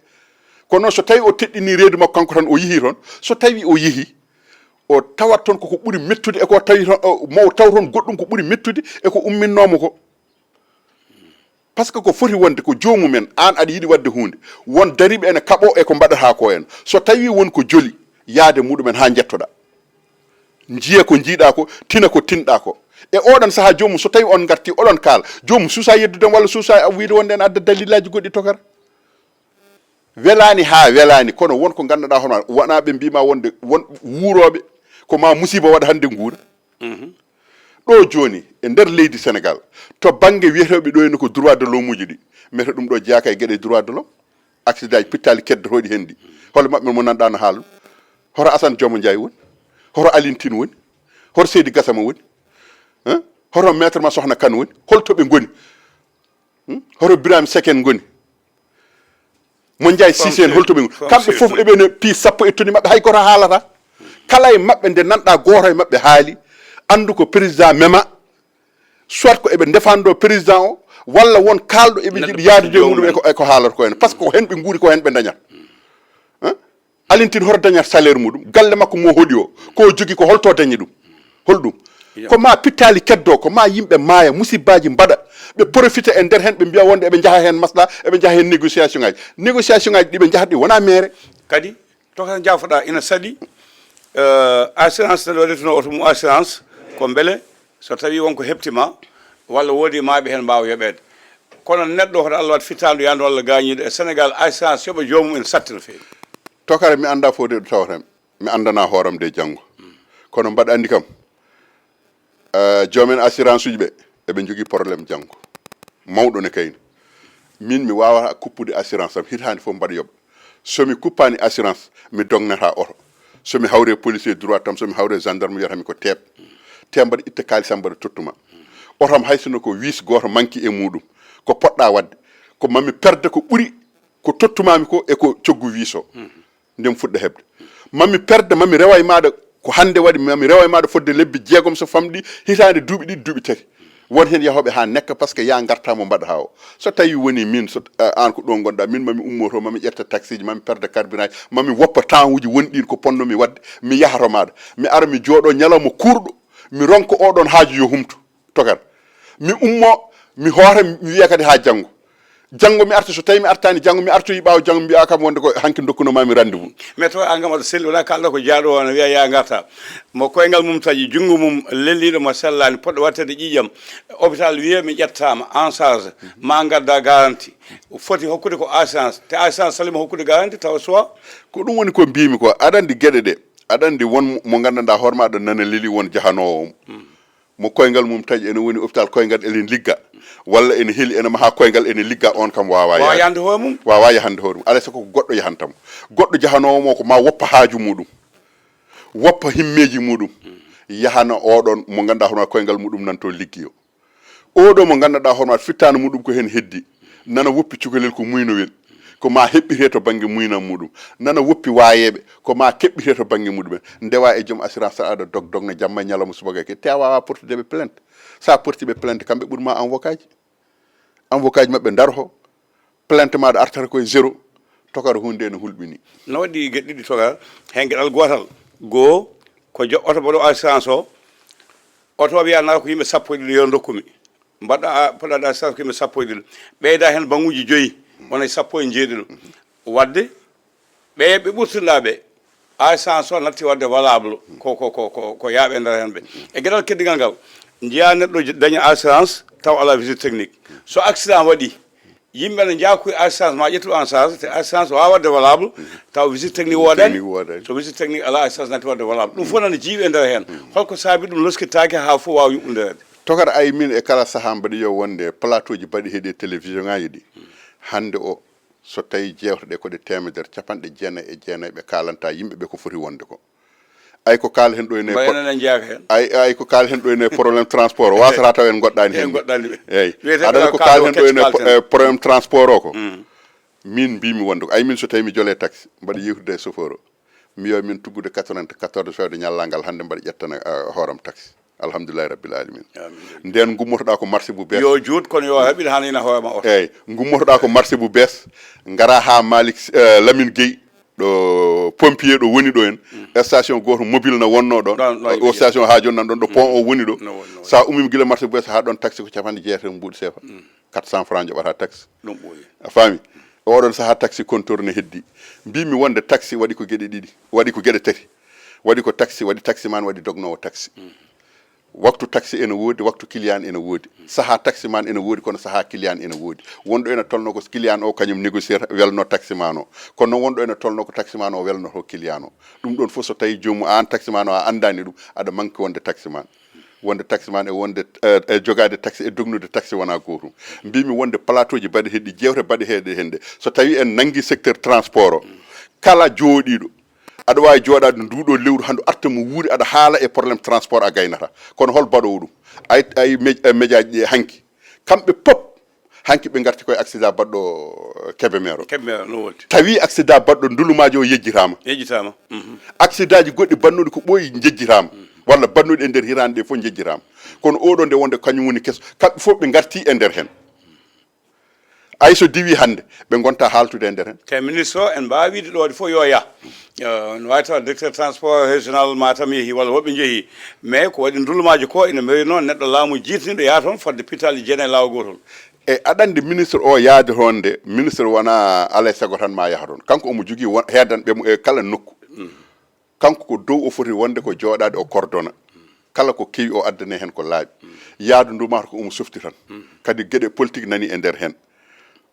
Kono so tawi o teɗɗini reedu makko kanko tan, o yihi toon. So tawi o yihi, o tawat toon koko ɓuri mettude e ko tawi toon, o, mo o taw toon goɗɗum ko ɓuri mettude e ko umminnoomo ko. Parce que ko foti wonde ko joomumen, aan aɗa yiɗi waɗde huunde, won dariiɓe ene kaɓoo e ko mbaɗataa ko en. So tawii won ko joli, yaade muɗumen haa njettoɗaa. Njiya ko njiiɗaa ko, tina ko tinɗaa ko. E oɗon sahaa joomum, so tawii on ngartii, oɗon kaala, joomum suusaa yeddude on walla suusaa wiyde wonde ene adda dalillaaji goɗɗi tokara. Welaani haa welaani, kono won ko nganndanɗaa hono wonaa ɓe mbiima wonde won wuurooɓe, ko ma musiba waɗa hannde nguura. Ɗo jooni, e nder leydi Senegal, to bannge wiyeteeɓe ɗo ene ko droit de l'homme uji ɗi, mbiyata ɗum ɗo jeyaaka e geɗe droit de l'homme. Accident ji pittaali keddotooɗi hen ɗi. Hol maɓɓe mo nanɗaa no haala? Hoto Assane Jooma Ndiaye woni? Hoto Alioune Tine woni? Hoto Seydi Gassama woni? Hein? Hoto maître ma Sokhna Kane woni? Holto ɓe ngoni? Hmm? Hoto Birame Seck en ngoni? Mo Ndiaye Cissé en, holto ɓe ngoni? Kamɓe fof eɓe ne pii sappo e toni maɓɓe, hay goto haalata. Kala e maɓɓe nde nanɗaa gooto e maɓɓe haali, anndu ko président mema, soit ko eɓe ndefando président o, walla won kaalɗo eɓe njiɗi yaadude e muɗum e ko, e ko haalata ko en. Parce que ko hen ɓe nguuri, ko hen ɓe dañata. Hein? Alioune Tine hoto dañata salaire muɗum? Galle makko mo hoɗi o, ko o jogi ko holto dañi ɗum? Holɗum? Ko ma pittaali keddo, ko ma yimɓe maaya, musibbaaji mbaɗa, ɓe profita e nder hen, ɓe mbiya wonde eɓe njaha hen masla, eɓe njaha hen négociation ngaji. Négociation ngaji ɗi ɓe njahata ɗi wona mere. Kadi, to kala jaafoɗa ina saɗi, eh, assurance ne waɗi tono oto mum assurance, ko mbele so tawi wonko heptima walla woodi maaɓe hen mbaawa yoɓeede. Kono neɗɗo hoto Allah waɗ fittaandu yaandu walla gaañiiɗo e Sénégal, assurance yoɓa joomum ene satti no feewi. Tokara, mi annda fof de ɗo tawata mi. Mi anndana hooram de janngo. Kono mbaɗa anndi kam, eh, joomen assurance uji ɓe, eɓe njogii problème janngo. Mawɗo ne kayni. Min mi waawata kuppude assurance am, hitaande fof mbaɗa yoɓa. So mi kuppaani assurance, mi dognata oto. So mi hawre policier droit tam, so mi hawre gendarme wiyata mi ko teeɓ. Te mbaɗa itta kaalis am mbaɗa tottuma. Oto am hay sinno ko wis gooto manki e muɗum. Ko poɗɗa waɗde, ko mami perde ko ɓuri ko tottumami ko e ko coggu wis o. Nde mi fuɗɗa heɓde. Mami perde, mami rewa e maɗa ko hande waɗi, mami rewa e maɗa fodde lebbi jeegom so famɗi, hitande duuɓi ɗiɗi, duuɓi tati. Won hen yahoɓe ha nekka parce que ya garta mo mbaɗa ha o. So tawi woni min, so, eh, an ko ɗo gonɗa, min mami ummoto, mami ƴetta taxi ji, mami perde carburant, mami woppa temps uji wonɗin ko ponnomi wadde, mi yaha to maɗa. Mi ara mi jooɗo ñalawma kurɗo, mi ronka oɗon haaju yo humtu. Tokar. Mi ummo, mi hoota, mi wiya kadi ha janngo. Janngo mi arta, so tawi mi artani janngo, mi artoyi ɓaawo janngo, mi wiya kam wonde ko hanki dokkuno mami rendez-vous. Mais to an kam aɗa selli, wona kalɗo ko jaaɗo o no wiya ya garta. Mo koyngal mum taƴi, junngo mum lelliɗo mo sellani, poɗɗo wattede ƴiƴam. Hôpital wiya mi ƴettama en charge, ma gadda garanti. Foti hokkude ko assurance. Te assurance salima hokkude garanti tawa soit. Ko ɗum woni ko mbimi ko, aɗa andi geɗe ɗe. Aɗa andi won mo gandanɗa hoore ma aɗa nana leli won jahanowo mo koyngal mum taƴi ene woni hôpital koyngal ene ligga, walla ene heli ene maha koyngal ene ligga, on kam wawa yahande hoore mum. Wawa yahande hoore mum, alay sago ko goɗɗo yahantamo. Goɗɗo jahanowo mo ko ma woppa haaju muɗum, woppa himmeji muɗum, yahana oɗon mo ganduɗa hono koyngal muɗum nan to liggi o. Oɗo mo ganduɗa hono fittano muɗum ko hen heddi, nana woppi cukalel ko muynowel, ko ma heɓɓite to banggue muynam muɗum, nana woppi wayeɓe, ko ma keɓɓite to banggue muɗumen. Ndewa e joom assurance aɗa dog dog no jamma e ñalawma subaka ke, te a wawa portudeɓe plainte. Sa portiɓe plainte, kamɓe ɓurma avocat ji. Avocat ji mabɓe darho, plainte maɗa artata koye zéro. Tokara hunde ne hulɓini. No waɗi geɗe ɗiɗi tokara, hen geɗal gotal, goo ko jo oto mbaɗo assurance o. Oto o wiya na ko yimɓe sappo e ɗiɗo yo dokkumi. Mbaɗɗa a poɗɗa assurance ko yimɓe sappo e ɗiɗo, ɓeyda hen banguji joyyi, wona sappo e jeeɗiɗo. Wadde ɓe ɓe ɓurtinɗa ɓe, assurance o natti wadde valable ko ko ko ko ko yaaɓe nder hen ɓe. E geɗal keddigal ngal, jeeya neɗɗo daña assurance taw ala visite technique. So accident waɗi, yimɓe ne njaha koye assurance ma ƴettu en charge, te assurance wawa wadde valable taw visite technique woodani. Technique woodani. So visite technique ala, assurance natti wadde valable. Ɗum fof nana jiiɓe nder hen. Holko saabi ɗum loskittaake ha fof wawa yuɓɓundereede? Tokar, ay min e kala saha mbaɗi yo wonde plateau ji mbaɗi heeɗi e télévision ngaji ɗi. Hande o, so tawi jewteɗe ko ɗe temedere capanɗe jeenayi e jeenayi ɓe kalanta yimɓe ɓe ko foti wonde ko. Ay ko kaal hen ɗo ene, ay ay ko kaal hen ɗo ene problème transport, wasata taw en goɗɗani hen. Eyyi. Aɗa ko kaal hen ɗo ene, eh, problème transport o ko. Min mbimi wonde ko, ay min so tawi mi jole taxi mbaɗa yewtude e chauffeur o, mi wiya min tuggude quatre-vingt-quatorze fewde ñallal ngal hande mbaɗa ƴettana, eh, hooram taxi. Alhamdulillahi rabbil alamin. Nden gummotoɗa ko marché bu bees. Yo juut, kono yo haɓir han ina hoorema oto. Eyyi, gummotoɗa ko marché bu bees, gara ha Malick, eh, Lamine Gueye, ɗo pompier ɗo woni ɗo en. Station goto mobile na wonno ɗon. O station ha joni nan ɗon ɗo pont o woni ɗo. Sa umima gila marché bu bees ha ɗon, taxi ko capanɗe jeetati mbuuɗi sefa. Quatre cents francs njoɓata taxe. Ɗum ɓooyi. A faami? Oɗon sahaa taxe compteur ne heddi. Mbimi wonde taxe waɗi ko geɗe ɗiɗi, waɗi ko geɗe tati. Waɗi ko taxe, waɗi taximan, waɗi dognoowo taxe. Waktu taxe ene woodi, waktu client ene woodi. Sahaa taximan ene woodi, kono sahaa client ene woodi. Wonɗo ene tolno ko client o kañum négocier welno taximan o. Kono noon wonɗo ene tolno ko taximan o welnoto client o. Ɗum ɗon fof so tawi joomum, an taximan o a anndani ɗum, aɗa manque wonde taximan. Wonde taximan e wonde, eh, e jogaade taxe e dognude taxe wona gootum. Mbimi wonde plateau ji mbaɗeteeɗi, jeewte mbaɗeteeɗe heen ɗe. So tawi en nanngi secteur transport o, kala jooɗiiɗo, aɗa waawi jooɗaade nduɗo lewru hannde arta mo wuuri aɗa haala e problème transport a gaynata. Kono hol baɗoowo ɗum? Ay, ay me-, eh, médiaji ɗi hanki. Kamɓe pop hanki ɓe ngarti koye accident baɗɗo, eh, Kébémer o. Kébémer o, no wonti. Tawi accident baɗɗo Ndulumaaji o yejjitaama. Yejjitaama. Mhm. Accident ji goɗɗi bannuɗi ko ɓooyi njejjitaama. Walla bannuɗi e nder hiraande ɗe fof njejjitaama. Kono oɗo nde wonde kañum woni keso. Kamɓe fof ɓe ngarti e nder heen. Ay so diwi hannde, ɓe ngonta haaltude e nder heen. Te ministre o, en mbaawi wiide ɗo waɗi fof yo yah. Eh, no waawi tawa directeur transport régional Matam yehi, walla woɓɓe njehi. Mais ko waɗi Ndulumaaji ko ina mbayi noon neɗɗo laamu jiitniiɗo yaha toon fodde pittaali jeenayi laawol gootol. E aɗa anndi ministre o yaade toon nde, ministre wona alay sago tan ma yaha toon. Kanko omo jogii won, heedanɓe mo e kala nokku. Kanko ko dow o foti wonde ko jooɗaade o coordonna. Kala ko kewi o addane heen ko laaɓi. Yaadu ndu mata ko omo softi tan. Kadi geɗe politique nani e nder heen.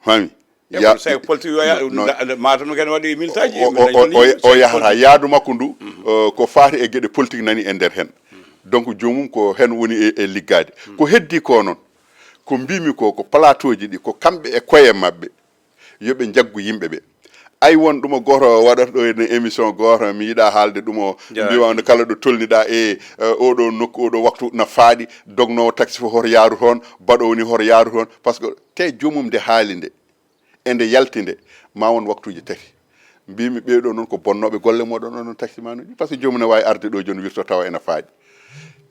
Fami? E ya-, kono so politique yo ya-, no, nda-, nda-, Matam kadi waɗi militaji, o, o, o, o, o yahata yaadu makko ndu, eh, ko faati e geɗe politique nani e nder heen. Donc joomum ko heen woni e, e liggaade. Ko heddi ko noon, ko mbimi ko, ko plateau ji ɗi, ko kamɓe e koye maɓɓe, yo ɓe njaggu yimɓe ɓe. Ay won ɗum o gooto waɗata ɗo e émission gooto, mi yiɗa haalde ɗum o, mbiwa on kala ɗo tolniɗa e, eh, oɗo nokku, oɗo waktu na faaɗi, dognoowo taxi fof hoto yaaru toon, baɗoowo ni hoto yaaru toon, parce que te joomum nde haali nde, e nde yalti nde, ma won waktuuji tati. Mbimi ɓeeɗo noon ko bonnooɓe golle mooɗon onon taximanuji, parce que joomum ne waawi arde ɗo jooni wirto tawa ena faaɗi.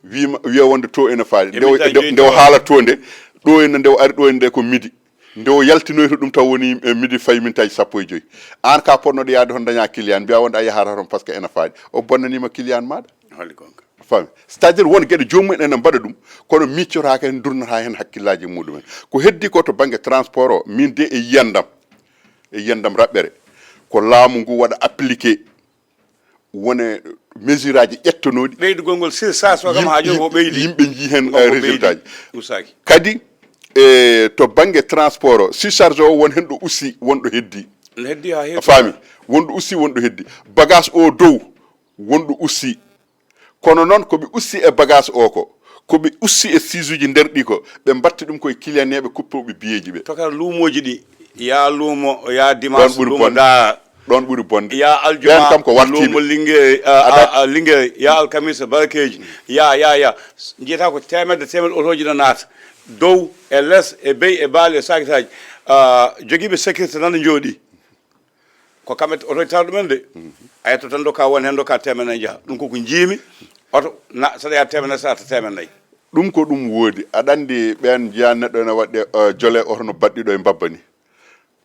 Wima, wiya wonde to ena faaɗi. Nde o, nde o haala to nde, ɗo ena nde o ari ɗo ena nde ko midi. Nde o yaltinoyta ɗum taw woni, eh, midi fayi mintaji sappo e joyi. An ka potnoɗo yaade toon daña client, mbiya wonde a yahata toon parce que ena faaɗi. O bonnanima client maɗa. Holi gonga. Fami. C'est-à-dire won geɗe joomum ene mbaɗa ɗum, kono miccotaaka heen, durnata heen hakkillaji muɗumen. Ko heddi ko to bangge transport o, min de e yiyandam, e yiyandam raɓɓere, ko laamu ngu waɗa appliqué wone mesure aji ƴettanooɗi. Ɓeydugol ngol surcharge o kam haa jooni ko ɓeydi. Yimɓe njii heen, eh, résultat ji. Usaaki. Kadi, e to bangge transport o, surcharge o won heen ɗo usti, won ɗo heddi. No heddi haa heewi. A faami? Won ɗo usti, won ɗo heddi. Bagage o dow, won ɗo usti. Kono noon ko ɓe usti e bagage o ko, ko ɓe usti e siisuji nder ɗi ko, ɓe mbatti ɗum koye kiliyaneeɓe kuppooɓe biyeeji ɓe. Tokar luumooji ɗi, yaa luumo, yaa dimanche, luumo bonde. Daa. Ɗoon ɓuri bonde. Yaa aljuma, ɓeen kam ko wartiiɓe. Luumo Linge-, a, a, a, Linge, yaa alkamisa, barakeeji, yaa, yaa, yaa. Njiyata ko teemedde, teemedde otooji no naata. Dow, e les, e bey, e baali, e sakitaaji. A, jogiiɓe sécurité tan no njooɗii. Ko kamɓe oto taw ɗumen de. A yetto tan doka won heen doka teemedde nayi njaha. Ɗum ko ko njiimi. Oto na saɗa yaa teemedde nayi saɗa teemedde nayi. Ɗum ko ɗum woodi. Aɗa anndi ɓeen njiya neɗɗo ene waɗde, eh, jole oto no baɗɗiɗo e mbabba ni.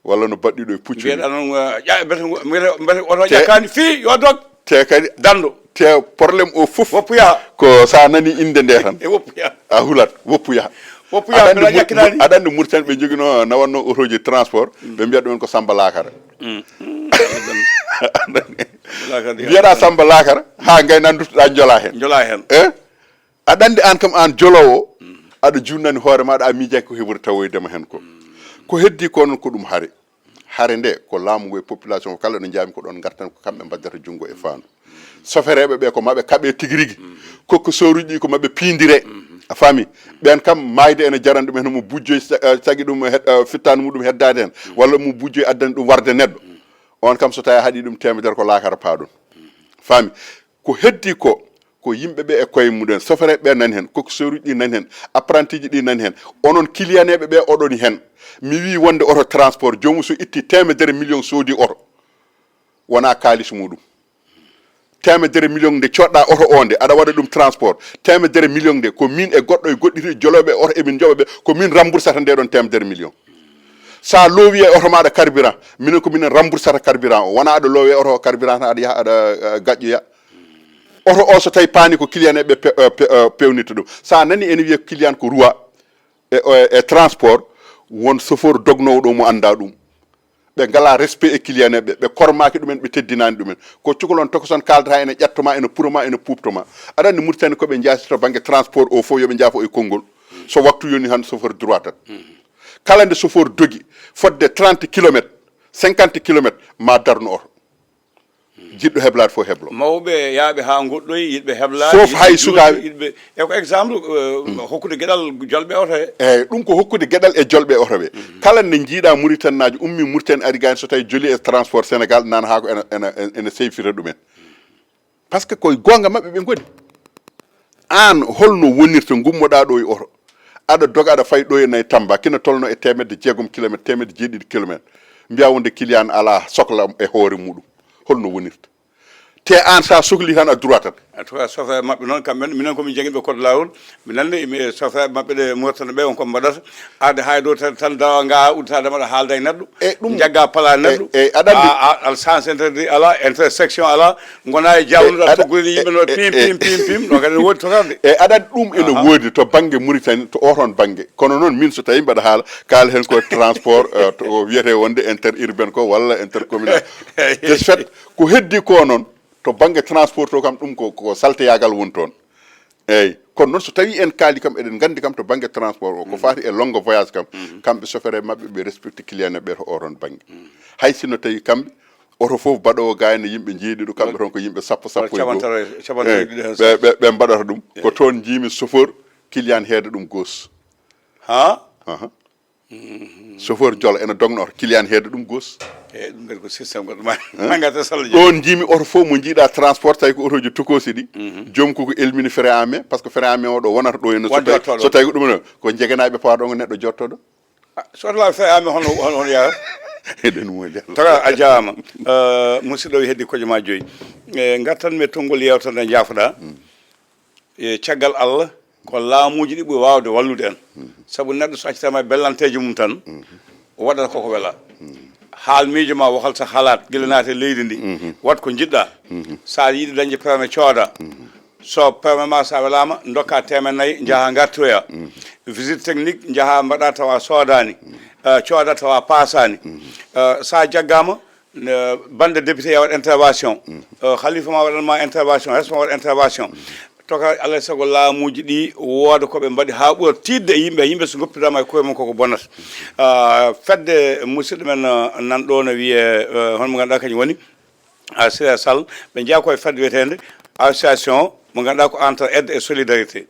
Walla no baɗɗiɗo e puccu ni. Mbiyeɗa noon, eh, ƴa-, mbete, mbete, mbete oto ƴakkaani fii yo dog. Te kadi danndo. Te problème o fof. Woppu yaha. Ko sa nani innde nde tan. E woppu yaha. A hulat, woppu yaha. Woppu yaha, aɗa anndi mbeɗa Mur-, ƴakkinaani. Aɗa anndi Mauritanie ɓe njogino na wonno otoji transport, ɓe mbiya ɗumen ko Samba Lakara. Mm. Mbiyaɗa Samba Lakara, haa ngayna nduttoɗa njola heen. Njola heen. Eh? Aɗa anndi aan kam aan jolowo, aɗa junnani hoore maɗa, a miijaki ko heɓori tawoydema heen ko. Ko heddi ko noon ko ɗum hare. Hare nde ko laamu ngu e population o kala no njaami ko ɗoon ngartan ko kamɓe mbaddata junngo e faandu. Sofereeɓe ɓe ko maɓe kaɓe tigi rigi. Kokko soruji ɗi ko maɓe piindire. A faami? Ɓeen kam maayde ene jaran ɗum heen mo bujjoy sa-, eh, sagi ɗum he-, eh, fittaandu muɗum heddaade heen. Walla mo bujjoy addani ɗum warde neɗɗo. On kam so tawi a haɗi ɗum teemedere ko laakara paaɗon. Faami? Ko heddi ko, ko yimɓe ɓe e koye mumen, sofereeɓe ɓe nani heen, coxeur uji ɗi nani heen, apprenti ji ɗi nani heen, onon kiliyaneeɓe ɓe oɗoni heen. Mi wii wonde oto transport, joomum so itti teemedere million soodi oto, wonaa kaalis muɗum. Teemedere million nde coɗɗa oto o nde, aɗa waɗa ɗum transport, teemedere million nde, ko min e goɗɗo e goɗɗi jolooɓe oto emin njoɓa ɓe, ko min rembourse ata nde ɗon teemedere million. Sa loowi e oto maɗa carburant, minen ko minen rembourse ata carburant o, wonaa aɗa loowi e oto o carburant tan aɗa yaha aɗa, eh, gaƴƴoya. Oto o so tawi paani ko client eɓe pe-, eh, pe-, eh, pewnirta ɗum. Sa nani ene wiya client ko roi e, e, e transport, Won chauffeur dognoowo ɗo mo anndaa ɗum. Ɓe ngalaa respect e client ɓe, ɓe kormaaki ɗumen, ɓe teddinaani ɗumen. Ko cukalon tokoson kaaldata, ene ƴattoma, ene puroma, ene puuptoma. Aɗa anndi Mauritanie ko ɓe njaasi to bannge transport o fof, yo ɓe njaafo e konngol. So waktu yoni tan chauffeur droitat. Kala nde chauffeur dogi fodde trente kilomètres, cinquante kilomètres, ma darnu oto. Jiɗɗo heblaade fof heblo. Mawɓe yaaɓe haa ngoɗɗoyi, yiɗɓe heblaade, fof yiɗɓe hay juulde, sukaaɓe. Yiɗɓe, e ko exemple, eh, hokkude geɗal jolɓe oto he. Eeyi, ɗum ko hokkude geɗal e jolɓe oto ɓe. Kala nde njiiɗa Mauritanie naajo ummi Mauritanie ari gaani so tawi joli e transport Sénégal nana haa ko ena, ena, ena seyfira ɗumen. Parce que koye goonga maɓɓe ɓe ngoni. Aan holno wonirta ngummoɗaa ɗo e oto? Aɗa doga aɗa fay ɗo e nayi Tamba, kina tolno e teemedde jeegom kilomètre, teemedde jeeɗiɗi kilomètre. Mbiya wonde client alaa sokla e hoore muɗum. Holno wonirta? Te aan sa sokli tan a droitat. En tout cas, sofeeɓe maɓɓe noon, kamɓe, minen ko min jangguiɓe code laawol. Mi nande, mi, sofeeɓe maɓɓe ɗe Mauritanie ɓe, on ko mbaɗata. Arde hay dow tan, tan dawa nga udditade mbaɗa haalda e neɗɗo. E ɗum jagga pala e, neɗɗo. E aɗa anndi a, a, al sens interdit ala, intersection ala, gona e jawnuɗa e, aɗa- toggoriri yimɓe no e, pim, e, pim, pim, pim, no kadi ne woodi to kadi. E aɗa anndi ɗum ene Aha. woodi to bannge Mauritanie, to oton bannge. Kono noon min so tawi mbaɗa haala, kaala heen ko transport, eh, to o wiyete wonde interurbain ko walla intercommunal. De ce fait, ko heddi ko noon, to bannge transport to kam, ɗum ko, ko salteyagal woni toon. Eeyi, kono noon so tawi en kaali kam, eɗen nganndi kam to bannge transport o, ko faati e longue voyage kam, kamɓe sofere maɓɓe, ɓe respecte client ɓe to oton bannge. Hay sinno tawi kamɓe, oto fof baɗoowo ga ene yimɓe jeeɗiɗo, kamɓe toon ko yimɓe sappo, sappo e goo. Capanɗe tati, capanɗe tati Eeyi, ɗiɗi heen ɓe, ɓe, ɓe mbaɗata ɗum. Ko toon njiimi chauffeur, client heeda ɗum gauche. Ha? Aha. Chauffeur jolo ene dogno oto, client heeda ɗum gauche. E ɗum kadi ko système goɗɗo ma. Hein? Nangata Sall Dieng. Ɗon njiimi oto fof mo njiiɗa transport, tawi ko otoji tokoosi ɗi. Joom ko ko elmini frein à main, parce que frein à main o ɗo wonata ɗo henno. So Won tawi, jottoɗo. So tawi ko ɗum ɗo, ko jegenaaɓe pawata ɗon ko neɗɗo jottoɗo. Ah, so oto laaɓi frein à main hono, hono, hono yaha. Eɗen mooli Allah. Taga a jaama. Eh, musidɗo o heddi ko joma joyi. Eh, ngartan mi e tonngol yewtere nde jaafoɗa. E caggal Allah, ko laamuuji ɗi ɓuri waawde wallude en. Sabu neɗɗo so accitaama e bellanteeje mum tan, o waɗata koko wela. Haal miijo ma, waxal sa halaat, gila naate leydi ndi, waɗ ko njiɗɗa. Sa yiɗi dañde permis, cooda. So permis ma, sa welaama, ndokka teemeɗɗe nayi, njaha ngartoya. Visite technique, njaha mbaɗa tawa soodaani. Eh, cooda tawa paasaani. Eh, sa jaggaama, eh, bande député ya waɗ intervention. Eh, halifa ma waɗan ma intervention, resma waɗ intervention. Toka alay sago laamuuji ɗi wooda ko ɓe mbaɗi haa ɓura tiiɗde e yimɓe, yimɓe so ngoppirama e koye mum koko bonata. Ah, fedde musidɗo men, ah, nan ɗo no wiye, eh, hono mo ganduɗa kañum woni ah, Siré Sall, ɓe jeeya ko e fedde wiyetende association mo ganduɗa ko entre aide et solidarité.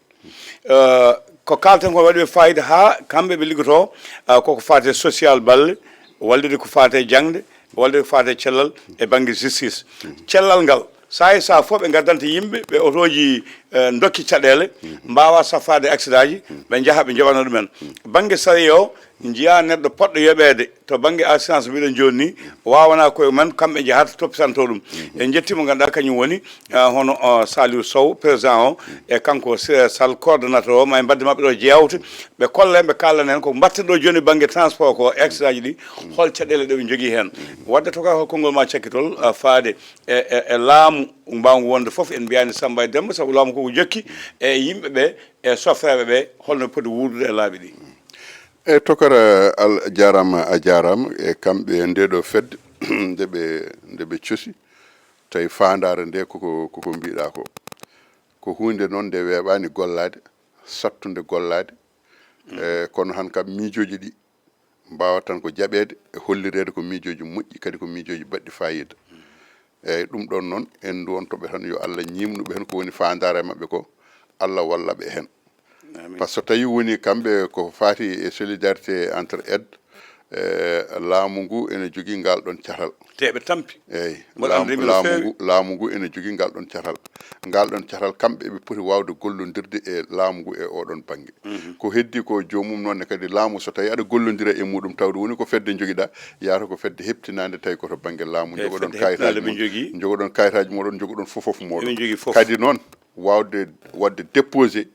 Eh, ko kalten ko waɗi ɓe fayida ha kamɓe ɓe liggoto, ah, koko fate social balle, wallude ko fate jangde, wallude ko fate cellal e banggue justice. Cellal ngal, sa e sa fof ɓe gaddanta yimɓe ɓe otoji, eh, dokki caɗele, mbawa safade accident ji, ɓe jaaha ɓe joɓana ɗumen. Banggue sariya o, jiya neɗɗo poɗɗo yoɓede to banggue assurance mbiɗen joni ni, wawana koye men kamɓe jahata toppitanto ɗum. En jetti mo ganduɗa kañum woni, ah, hono, ah, Saliou Sow, président o, e kanko Siré Sall, coordonnateur o, ma e mbadde maɓɓe ɗo jewte, ɓe kolla en, ɓe kalana en ko mbatten ɗo joni banggue transport ko, accident ji ɗi, hol caɗele ɗe ɓe jogui hen. Wadde to ka ko konngol ma cakkitol, ah, faade e, e, e laamu mbawngu wonde fof, en mbiyani Samba e Demba, sabu laamu koko jokki e yimɓe ɓe, e sofeeɓe ɓe, holno poti wuurdude e laabi ɗi. E tokara, al jarama, a jarama, e kamɓe nde ɗo fedde, nde ɓe, nde ɓe cosi, tawi fandare nde koko, koko mbiɗa ko. Ko hunde noon nde weeɓani gollade, sattude gollade. E kono han kam miijoji ɗi mbawa tan ko jaɓede e hollireede ko miijoji moƴƴi, kadi ko miijoji baɗɗi fayida. Eyyi, ɗum ɗon noon, en nduwontoɓe tan yo Allah ñimnuɓe hen ko woni fandare maɓɓe ko, Allah wallaɓe hen. Amin. Par ce que so tawi woni kamɓe ko fati e solidarité entre aide, e laamu ngu ene jogui ngal ɗon catal. Te ɓe tampi. Eyyi, Mboɗo laamu, anndi min no laamu feewi. Ngu, laamu ngu ene jogui ngal ɗon catal. Ngal ɗon catal, kamɓe eɓe poti wawde gollodirde e laamu ngu e oɗon banggue. Ko heddi ko joomum noon ne kadi laamu, so tawi aɗa gollodira e muɗum, tawde woni ko fedde joguiɗa, yahata ko fedde heptinande, tawi ko to banggue laamu, jogoɗon kayitaji moɗon, jogoɗon fofof moɗon. Eɓe jogui fof. Kadi noon, wawde wadde déposé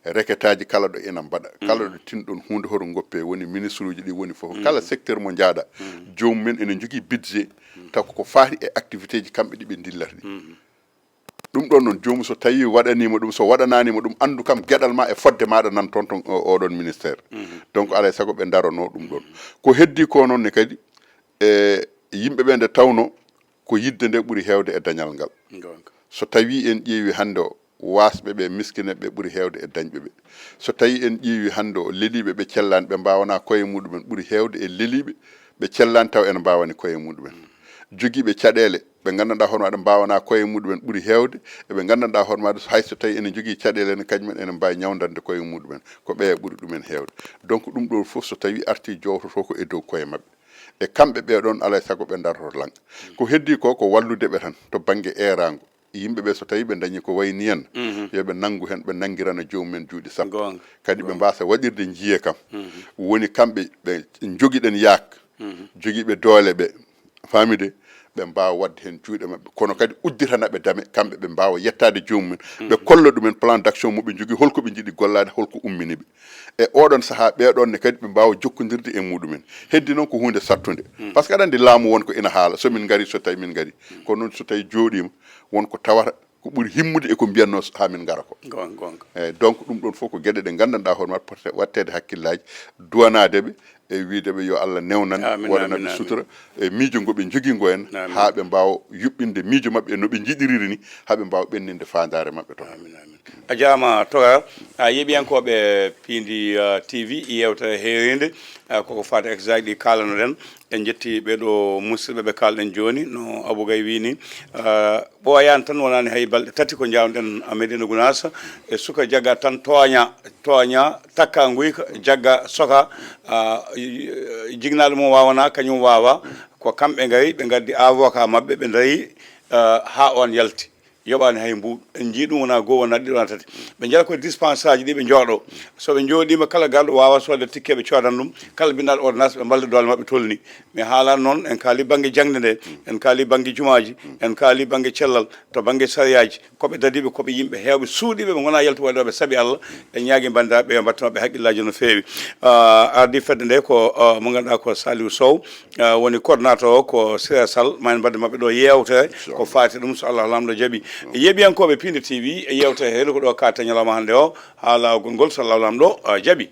requêtaji kala ɗo ena mbaɗa, kala ɗo tinɗon hunde, hoto goppe, woni ministre uji ɗi, woni fof, kala secteur mo jaaɗa, joomum en ene jogui budget, taw ko fati e activité ji kamɓe ɗi ɓe dillata ɗi. Ɗum ɗon noon, joomum so tawii waɗaniima ɗum, so waɗanaaniima ɗum, anndu kam geɗal ma e fodde maaɗa nan toon, toon o- oɗon ministère. Donc, alaa e sago ɓe ndaronoo ɗum ɗon. Ko heddii ko noon ne kadi, e yimɓe ɓe nde tawnoo ko yiɗde nde ɓuri heewde e dañal ngal. So tawii en ƴeewi hannde o, waasɓe ɓe, miskineɓe ɓe ɓuri heewde e dañɓe ɓe. So tawii en ƴeewi hannde o, leliiɓe ɓe cellaani, ɓe mbaawanaa koye muɗumen ɓuri heewde e leliiɓe ɓe cellaani taw ene mbaawani koye muɗumen. Jogiiɓe caɗeele, ɓe nganndanɗaa hono aɗa mbaawanaa koye muɗumen ɓuri heewde, e ɓe nganndanɗaa hono maɗa hay so tawii ene njogii caɗeele ne, kañumen ene mbaawi ñawndande koye muɗumen, ko ɓeya ɓuri ɗumen heewde. Donc, ɗum ɗo fof so tawii artii jowtotoo ko e dow koye maɓɓe. E kamɓe ɓee ɗoon, alaa e sago ɓe ndaroto lang. Ko heddii ko, ko wallude ɓe tan to bannge eeraango. Yimɓe ɓe so tawii ɓe ndañi ko wayi ni en, yo ɓe nanngu heen, ɓe nanngirana joomum en juuɗe sappo. Kadi ɓe mbaasa waɗirde njiye kam. Woni kamɓe ɓe njogiɗen yaak, jogiiɓe doole ɓe, faamide, ɓe mbaawa waɗde heen juuɗe maɓɓe. Kono kadi udditana ɓe dame, kamɓe ɓe mbaawa yettaade joomum en. Ɓe kolla ɗumen plan d'action mo ɓe njogii, holko ɓe njiɗi gollaade, holko ummini ɓe. E oɗon sahaa, ɓee ɗoon ne kadi ɓe mbaawa jokkondirde e muɗumen. Heddi noon ko huunde sattunde. Par ce que aɗa anndi laamu won ko ina haala, so min ngari, so tawi min ngari. Kono noon so tawi jooɗiima, won ko tawata ko ɓuri himmude e ko mbiyatnoo haa min ngara ko. Goonga, goonga. Eeyi, donc ɗum ɗoon fof ko geɗe ɗe nganndanɗaa hoore maɓɓe pote watteede hakkillaaji, duwanaade ɓe e wiyde ɓe yo Allah newnan, waɗana ɓe sutura e miijo ngo ɓe njogii ngo en, haa ɓe mbaawa yuɓɓinde miijo maɓɓe e no ɓe njiɗiriri ni, haa ɓe mbaawa ɓenninde faandaare maɓɓe toon. Amin, amin. A jaama Toga, a yeeɓiyankooɓe Piindi, uh, T V, yeewtere heerinde, uh, koko faati exactly kaalanoɗen. En njetti ɓee ɗo musidɓe ɓe kaalɗen jooni, no Abou Gaye wii ni, uh, ɓooyaani tan wonaani hay balɗe tati ko njaawnoɗen, uh, Médina Gounass, e suka jaga tan tooña, tooña, takka nguyka, jagga soka, uh, jignaaɗo mum waawanaa, kañum waawa, ko kamɓe ngari, ɓe ngaddi avocat maɓɓe, ɓe ndarii, uh, haa oon yalti. Yoɓaani hay mbuuɗu. En njii ɗum wonaa goo, wonaa ɗiɗi, wonaa tati. Ɓe njara koye dispensaire ji ɗi ɓe njooɗoo. So ɓe njooɗiima, kala garɗo waawa soodde tikke, ɓe coodan ɗum. Kala binnaaɗo ordonnance, ɓe mballa doole maɓɓe tolni. Mi haalaa noon, en kaali bannge jaŋde nde, en kaali bannge jumaaji, en kaali bannge cellal, to bannge sariyaaji. Ko ɓe dadiiɓe, ko ɓe yimɓe heewɓe suuɗiiɓe, ɓe ngonaa yaltu waɗooɓe sabi Allah. En ñaagii banndiraaɓe yo mbattu maɓɓe hakkillaaji no feewi. Ah, ardii fedde nde ko, ah, mo ngannduɗaa ko Saliou Sow. Ah, woni coordonnateur o ko Siré Sall, ma en mbaɗde maɓɓe ɗo yeewtere ko faati ɗum, so Allah Laamɗo jaɓi. Yeeɓiyankooɓe Piindi T V, e yeewtere heeru ko ɗo kaaɗten ñalawma hannde o, haa laawol ngol, so Allah Laamɗo, ah, jaɓi.